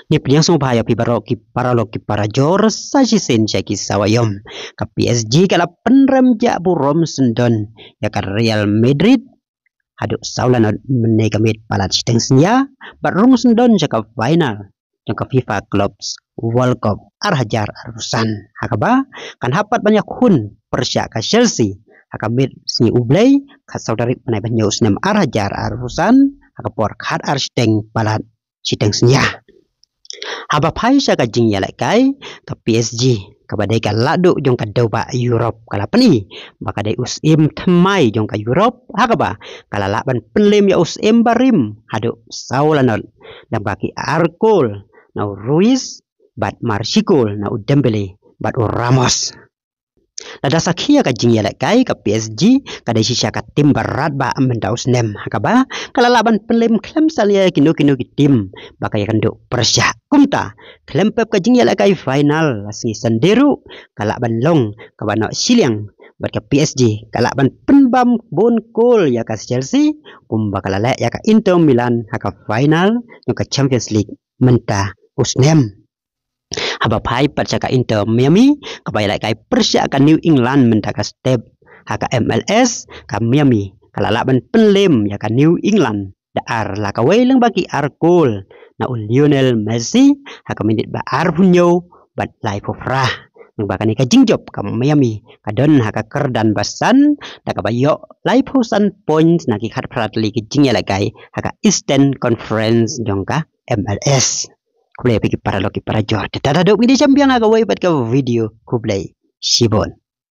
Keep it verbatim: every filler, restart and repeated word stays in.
Ngi pdiang sngewbha ïa phi baroh ki paralok ki parajor, sa shisien sha ki sawa ïom. Ka P S G ka la pynrem jah burom syndon ïa ka Real Madrid haduh saw lanot mynne ka miet palat shiteng synñia, bad rung syndon sha ka final jong ka FIFA Clubs World Cup ar hajar arphew san. Ha kaba kan hap pat ban ïakhun pyrshah ka Chelsea ha ka miet sngi U Blei, khatsaw tarik bnai ba hynñiew snem ar hajar arphew san, ha ka por khatar shiteng palat shiteng synñia. Haba phai sha ka jingïalehkai, ka P S G kaba dei ka lahduh jong ka dewbah Europe ka la pyni ba ka dei u syiem thymmai jong ka Europe, ha kaba ka la lah ban pynlem ïa u syiem barim haduh saw lanot lyngba ki ar kol na u Ruiz bad mar shi kol na u Dembele bad u Ramos. Lada sakhi ïa ka jingïalehkai, ka P S G ka dei shisha ka tim ba radbah mynta u snem, ha kaba ka la lah ban pynlem khlem salia ïa kino kino ki tim ba ka ïakynduh pyrshah. Kumta khlem pep ka jingïalehkai final la sngi Sunday ruh ka lah ban long kaba noh shiliang, bad ka P S G ka lah ban pynbam bun kol ïa ka Chelsea kumba ka la leh ïa ka Inter Milan ha ka final jong ka Champions League mynta u snem. Haba phai pat sha ka Inter Miami kaba ïalehkai pyrshah ka New England mynta ka step ha ka M L S, ka Miami ka la lah ban pynlem ïa ka New England da ar la kawei lyngba ki ar kol na u Lionel Messi ha ka minit ba arphew hynñiew bad laiphew phra. Lyngba kane ka jingjop, ka Miami ka don ha ka kyrdan ba san da kaba ïoh laiphew san points na ki khatphra tylli ki jingïalehkai ha ka Eastern Conference jong ka M L S. Khublei ïa phi ki paralok ki parajor. Te tat haduh ngin ïa ïashem biang ha kawei pat ka video. Khublei shibun.